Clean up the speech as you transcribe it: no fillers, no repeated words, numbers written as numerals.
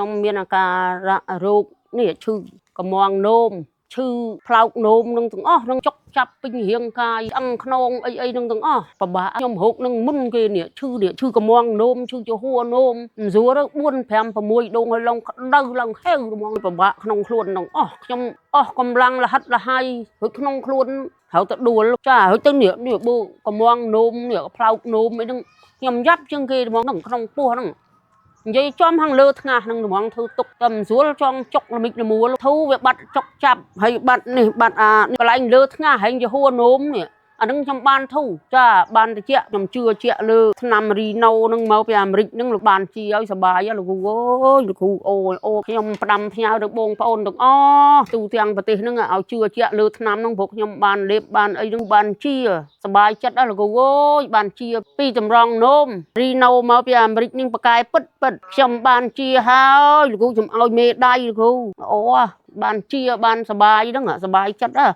ខ្ញុំមានអាការៈរោគនេះឈឺកម្មាំងនោមឈឺផ្លោកនោមនឹងទាំងអស់នឹងចុកចាប់ពេញរាងកាយឆ្អឹងខ្នងអីអីនឹងទាំងអស់ពិបាកខ្ញុំរោគនឹងមុនគេនេះឈឺនេះឈឺកម្មាំងនោមឈឺចំហួរនោមមិនស្រួលទៅ4 5 6ដងឲ្យឡើងក្តៅឡើងហេវហ្មងពិបាកក្នុងខ្លួននឹងអស់ខ្ញុំអស់កម្លាំងលហិតលហៃរួចក្នុងខ្លួនត្រូវទៅដួលចារួចទៅនេះនេះបើកម្មាំងនោមនេះផ្លោកនោមអីហ្នឹងខ្ញុំយ៉ាប់ជាងគេហ្មងហ្នឹងក្នុងពោះហ្នឹង និយាយចំខាងលើថ្ងាសនឹងហ្មងធ្វើទុកតែមិនស្រួលចង់ចុកល្មិចល្មួលធូរវាបាត់ចុកចាប់ហើយបាត់នេះបាត់អានេះកន្លែងលើថ្ងាសហែងជាហួរនោមនេះអានឹងខ្ញុំបានធូរចាបានតិចខ្ញុំជឿជាក់លើថ្នាំរីណូនឹងមកពីអាមេរិកនឹងលោកបានជាឲ្យសប្បាយហ៎លោកគ្រូអើយលោកគ្រូអូយអូខ្ញុំផ្ដាំផ្ញើទៅបងប្អូនទាំងអស់ទូទាំងប្រទេសនឹងឲ្យជឿជាក់លើថ្នាំនឹងព្រោះខ្ញុំបានលេបបានអីនឹងបានជាសប្បាយចិត្តហ៎លោកគ្រូអើយបានជាពីតម្រងនោមរីណូមកពីអាមេរិកនឹងប្រកែពិតពិតខ្ញុំបានជាហើយលោកគ្រូខ្ញុំឲ្យមេដៃលោកគ្រូអូបានជាបានសប្បាយហ្នឹងសប្បាយចិត្តហ៎។